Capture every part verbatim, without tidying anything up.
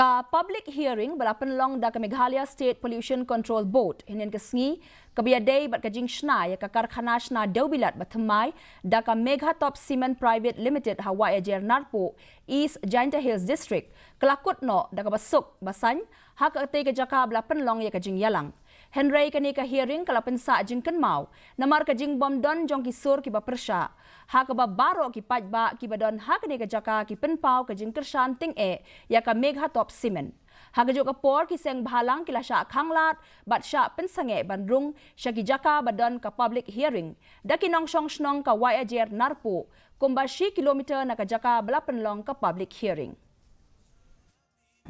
Ka public hearing ba la pynlong da ka Meghalaya State Pollution Control Board hynnin ka sngi, kaba ïadei bad ka jingshna ïa ka karkhana shna dewbilat ba thymmai da ka Meghatop Cement Private Limited ha Waiajer Narpuh, East Jaintia Hills District, ka la kut noh da kaba suk ba saiñ ha katei ka jaka ba la pynlong ïa ka jingïalang. Hynrei kane ka hearing ka la pynsah jingkynmaw namar ka jingbym don jong ki sur kiba pyrshah, ha kaba baroh ki paidbah kiba don ha kane ka jaka ki pynpaw ka jingkyrshan tyngeh ïa ka Meghatop Cement. Ha kajuh ka por, ki seng bhalang ki la shah khanglad bad shah pynsangeh ban rung sha ki jaka ba don ka public hearing da ki nongshong shnong ka Waiajer Narpuh, kumba shi kilometer na ka jaka ba la pynlong ka public hearing.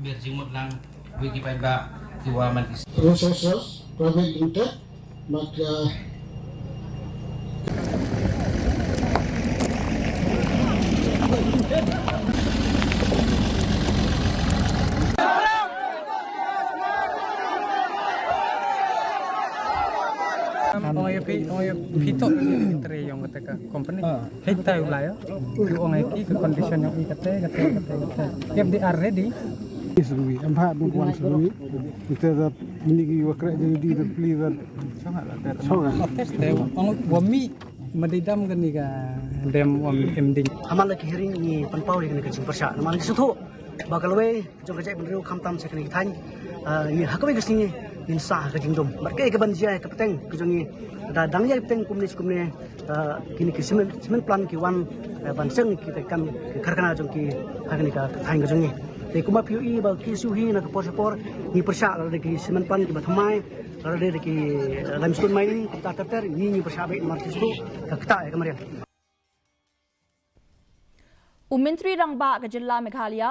Biar jingmut lang, wei ki paidbah ki wa man ki Resources Private Limited, maka Ong ïa phi, ong ïa phi to, tre yong kata ka company. Hei tai u lai, ong ïa ki ka condition yong i kata, kata, kata, kata. If they are ready. Is we, em ha bu wan suri. Ita da ni ki wa kre jadi di da pli da. Songa. Test te ong wa mi ma dei dam kani ka dem wa mi em ding. Haman la ki hearing ni pynpaw ïa kani ka jingpyrshah. Namar ki suthu ba ka lawei jong ka jaitbynriew khamtam sha kane ka thaiñ, ah, ngi ha kawei ka sngi ngin sah ha ka jingdum. Bad kaei kaban jia ka pateng ka jong ngi, da dang jia ka pateng kumne shi kumne, ah, kine ki cement, cement plant ki wan, ah, ban seng kita ki kam ki karkhana jong ki ha kane ka thaiñ ka jong ngi. Te kumba phi ïohi ba ki shu hi na ka por sha por ngi pyrshah lada ki cement plant kiba thymmai, lada ki, ah, limestone mining, kumta ter ter ngi ngi pyrshah beit namar ki shu ka kata ïa ka mariang. U Myntri Rangbah ka Jylla Meghalaya,